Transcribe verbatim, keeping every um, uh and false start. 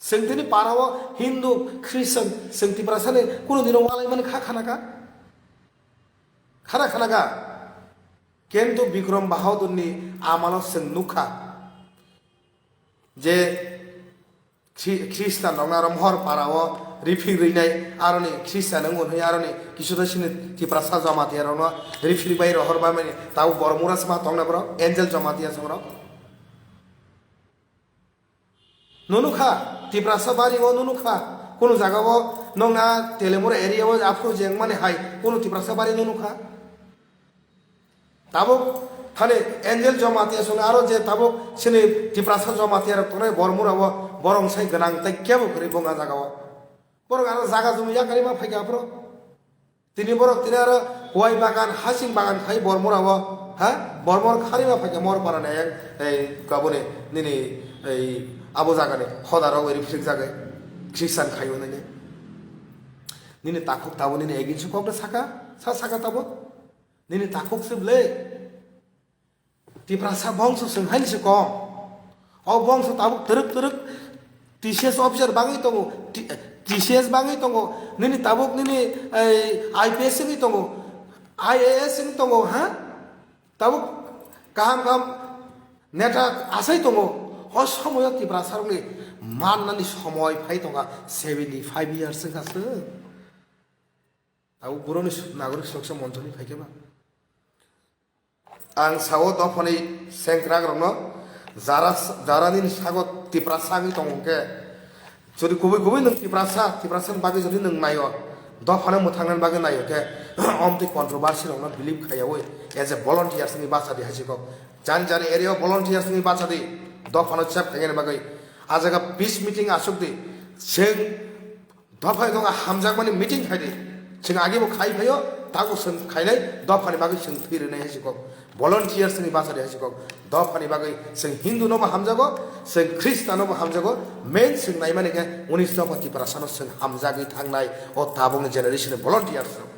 Chwng tini parao Hindu, Christian, chwng Tiprasani kunu dino walaimani kha khanaka? Khana khanaka? Kintu Bikram Bahadurni amalo chwng nukha je Khri-, Khristan rokno aro mohor parao rifik rinai, aroni Khristan wng hwnwi aroni kisuda sini Tiprasa Jamatia rokno rifik bai rohor bai mani tabuk Bormura sma tongna borok Angel Jamatia songrok. Nunukha, Tiprasa bari o nunukha, kunu jaga o nongna Telemura area o aphuru jeng mani hai kunu Tiprasa bari nunukha. Tabuk thani Angel Jamatia song aro je tabuk sini Tiprasa Jamatia rok tongnai Bormura o borong sai gwnang tai kebo kwrwi bo nga jaga o. Borok aro jaga jumi yakarima phaikha aphuru. Tini borok tini aro kuai bagan, hasing bagan khai Bormura o, ha? Bormor kharima phaikha mor parani ayang, ei, kabuni, nini, ei, abo jagani, hodaro eri phrik jagai, Christian khaio nini. Nini takhuk tabo nini against o kokno saka, sa saka tabo. Nini takhuk se ble. Tiprasa bongso chwng haini se kok. O bongso tabuk twrwk twrwk T C S officer bangwi tongo, T-, T C S bangwi tongo. Nini tabuk nini ei I P S wngwi tongo, I A S wngwi tongo, ha? Tabuk kaham kaham neta asai tongo. O somoyo Tiprasa rokni mannani somoi phai tonga, seventy five years wngkha se. Tabuk boroni nagorik suraksa monchoni phaikhe ba. Ang sao dophani sengkrak rokno jara, jara nini sago Tiprasa wngwi tongo khe, jodi kubui kubui nwng Tiprasa, Tiprasa ni bagwi jodi nwng naio, dophano mwthangnani bagwi naio khe, omtwi controversy rokno believe khaiyaui as a volunteers ni bacha di hai se kok. Jani jani area o volunteers ni bacha di, dophano chep khainani bagwi. A jaga peace meeting asuk di, chwng Dophai tongo hamjakmani meeting khai di. Chwng agi bo khai phaio, tago chwng khainai, dophani bagwi chwng thwi rwnai hai se kok. Volunteers ni bacha di hai se kok. Dophani bagwi chwng Hindu no bo hamjago, chwng Khristan no bo hamjago. Main chwng naimani khe unis dopha Tiprasa no chwng hamjagwi thangnai o tabukni generation ni volunteers rok.